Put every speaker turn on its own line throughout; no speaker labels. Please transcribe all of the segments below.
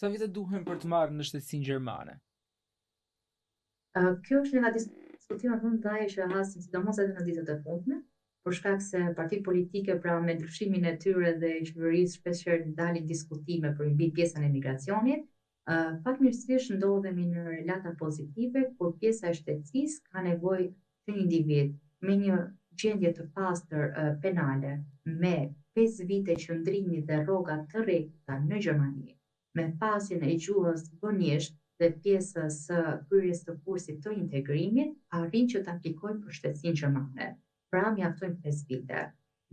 Sa vite duhen për të marrë nënshtetësinë gjermane?
Uh, kjo është një nga diskutimet më të mëdha që hasim, sidomos edhe në ditët e fundme, për shkak se partitë politike pra me ndryshimin e tyre dhe qeverisë shpeshherë dalin diskutime për mbi pjesën e migracionit. Uh, fatmirësisht ndodhemi në relata pozitive kur pjesa e shtetësisë ka nevojë që një individ me një gjendje të pastër uh, penale, me 5 vite qëndrimi dhe rroga të rregullta në Gjermani, me pasjen e gjuhës B1 dhe pjesës së kryerjes të kursit të integrimit, arrin që të aplikojë për shtetësinë gjermane. Pra mjaftojnë 5 vite.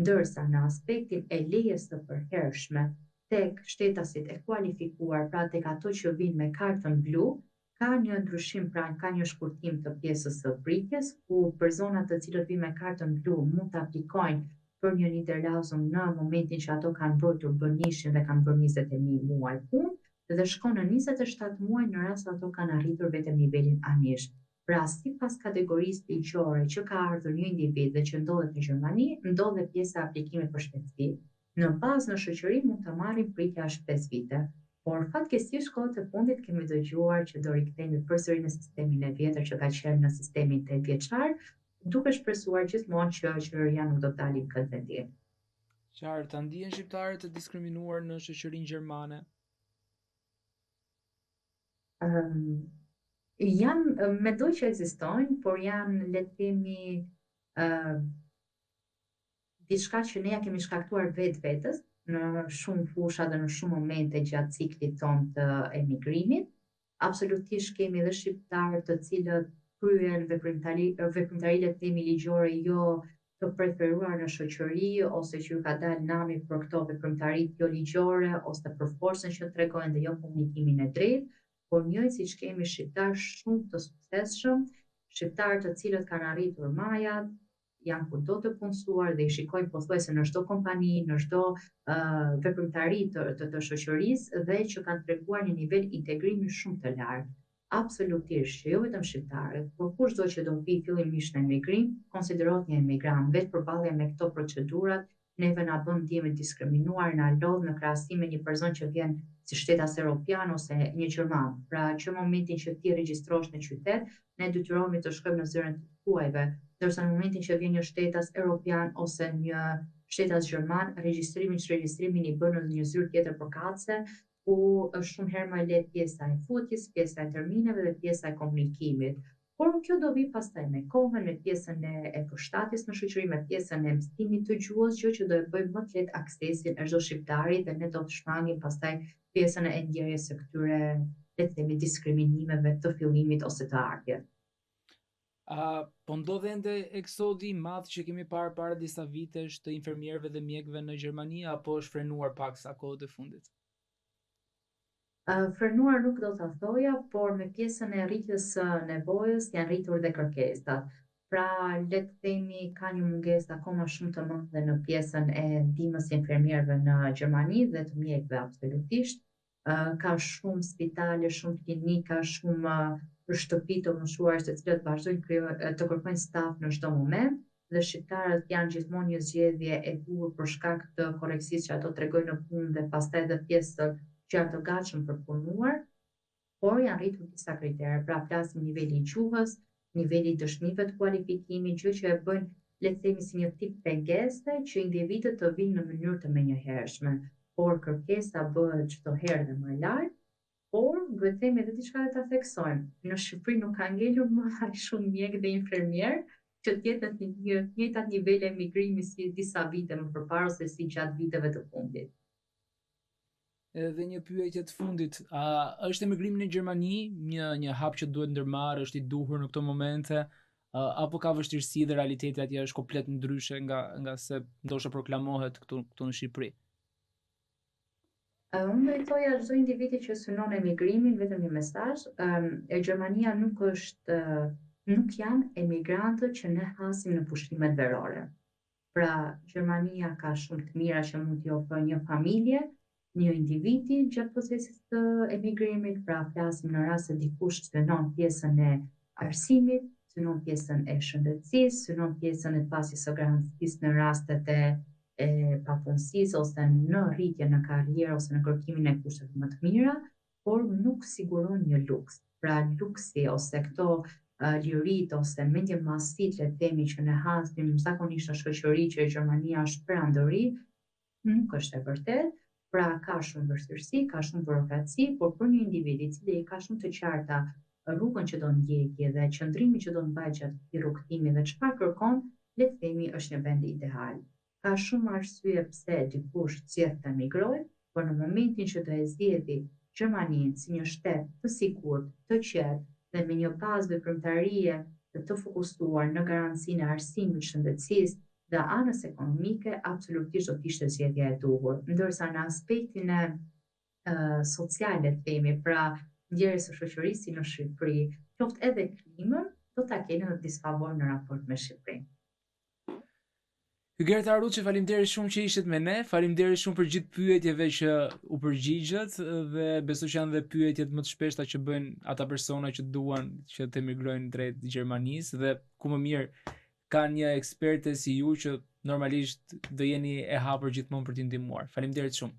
Ndërsa në aspektin e lejes së përhershme tek shtetasit e kualifikuar, pra tek ato që vinë me kartën blu, ka një ndryshim, pra ka një shkurtim të pjesës së pritjes, ku personat të cilët vinë me kartën blu mund të aplikojnë për një Niederlassung në momentin që ato kanë mbrojtur B1-shin dhe kanë bërë 21 muaj punë, dhe shkon në 27 muaj në rast ato kanë arritur vetëm nivelin A1. Pra, sipas kategorisë ligjore që ka ardhur një individ dhe që ndodhet në Gjermani, ndodhet pjesa e aplikimit për shtetësi. Në bazë në shoqëri mund të marrin pritja është 5 vite, por fatkeqësisht kohët e fundit kemi dëgjuar që do rikthehemi përsëri në sistemin e vjetër që ka qenë në sistemin 8 vjeçar, duke shpresuar gjithmonë që qeveria nuk do të dalin këtë vendim.
Qartë, a ndihen shqiptarët të diskriminuar në shoqërinë gjermane?
Um, janë, mendoj që ekzistojnë, por janë, le të themi, uh, diçka që ne ja kemi shkaktuar vetë vetës në shumë fusha dhe në shumë momente gjatë ciklit tonë të emigrimit. Absolutisht kemi edhe shqiptarë të cilët kryen veprimtari, veprimtari le të themi ligjore jo të preferuar në shoqëri ose që ju ka dalë nami për këto veprimtari jo ligjore ose për forcën që tregojnë dhe jo komunikimin e drejtë, por njëjtë siç kemi shqiptar shumë të suksesshëm, shqiptar të cilët kanë arritur majat, janë kudo të punësuar dhe i shikojmë pothuajse në çdo kompani, në çdo uh, veprimtari të, të, të shoqërisë dhe që kanë treguar një nivel integrimi shumë të lartë. Absolutisht, që jo vetëm shqiptarët, por kushdo që do vi fillimisht në emigrim, konsiderohet një emigrant. Vetë përballja me këto procedurat neve na bën ndjehemi diskriminuar, na lodh në krahasim me një person që vjen si shtetas europian ose një gjerman. Pra, që momentin që ti regjistrohesh në qytet, ne detyrohemi të shkojmë në zyrën të huajve, ndërsa në momentin që vjen një shtetas europian ose një shtetas gjerman, regjistrimin çregjistrimin i bën në një zyrë tjetër përkatëse, ku është shumë herë më e lehtë pjesa e futjes, pjesa e termineve dhe pjesa e komunikimit. Por kjo do vi pastaj me kohën, me pjesën e, e përshtatjes në shoqëri, me pjesën e mësimit të gjuhës, gjë që do e bëjë më të lehtë aksesin e çdo shqiptari dhe ne do të shmangim pastaj pjesën e ndjerjes së këtyre, le të themi, diskriminimeve të fillimit ose të ardhjes.
A po ndodh ende eksodi i madh që kemi parë para disa vitesh të infermierëve dhe mjekëve në Gjermani apo është frenuar paksa kohët e fundit?
Uh, frenuar nuk do ta thoja, por me pjesën e rritjes së nevojës janë rritur dhe kërkesat. Pra, le të themi, ka një mungesë akoma shumë të madhe në pjesën e ndihmës së infermierëve në Gjermani dhe të mjekëve absolutisht. Uh, ka shumë spitale, shumë klinika, shumë uh, shtëpi të moshuar të cilët vazhdojnë krijo, të kërkojnë staf në çdo moment dhe shqiptarët janë gjithmonë një zgjedhje e duhur për shkak të korrektësisë që ato tregojnë në punë dhe pastaj edhe pjesën që janë të gatshëm për punuar, por janë rritur disa kritere, pra flasim niveli i gjuhës, niveli i dëshmive të kualifikimit, gjë që e bëjnë le të themi si një tip pengese që individët të vinë në mënyrë të menjëhershme, por kërkesa bëhet çdo herë dhe më e lartë, por duhet të themi edhe diçka dhe ta theksojmë. Në Shqipëri nuk ka ngelur më aq shumë mjek dhe infermier që të jetë në të njëjtat nivele migrimi si disa vite më përpara ose si gjatë viteve të fundit.
Edhe një pyetje të fundit, a është emigrimi në Gjermani një një hap që duhet ndërmarrë, është i duhur në këto momente, a, apo ka vështirësi dhe realiteti atje është komplet ndryshe nga nga se ndoshta proklamohet këtu këtu në Shqipëri?
Uh, unë do i thoja çdo individi që synon emigrimin vetëm një mesazh, um, e Gjermania nuk është nuk janë emigrantët që ne hasim në pushimet verore. Pra, Gjermania ka shumë të mira që mund t'i ofrojë një familje, një individi gjatë procesit të emigrimit, pra flasim në rast se dikush synon pjesën e arsimit, synon pjesën e shëndetësisë, synon pjesën e pasjes së garancisë në rastet e e papunësisë ose në rritje në karrierë ose në kërkimin e kushteve më të mira. por nuk siguron një luks. Pra luksi ose këto liritë ose mendjemadhësitë le të themi që ne hasim zakonisht në shoqëri që Gjermania është perandori, nuk është e vërtetë. Pra ka shumë vështirësi, ka shumë burokraci, por për një individ i cili i ka shumë të qarta rrugën që do ndjekë dhe qëndrimin që do të mbajë gjatë këtij rrugëtimi dhe çfarë kërkon, le të themi është një vend ideal. Ka shumë arsye pse dikush zgjedh të emigrojë, por në momentin që do e zgjedhi Gjermaninë si një shtet të sigurt, të qetë dhe me një bazë veprimtarie dhe të fokusuar në garancinë e arsimit, shëndetësisë dhe anës ekonomike, absolutisht do të ishte zgjedhja e duhur. Ndërsa në aspektin e social, le të themi, pra ndjerjes së shoqërisë si në Shqipëri, qoftë edhe klimën, do ta kenë në disfavor në raport me Shqipërinë.
Hygerta Ruçi, faleminderit shumë që ishit me ne, faleminderit shumë për gjithë pyetjeve që u përgjigjët dhe besoj që janë dhe pyetjet më të shpeshta që bëjnë ata persona që duan që të emigrojnë drejt Gjermanisë dhe ku më mirë ka një eksperte si ju që normalisht do jeni e hapur gjithmonë për t'i ndihmuar. Faleminderit shumë.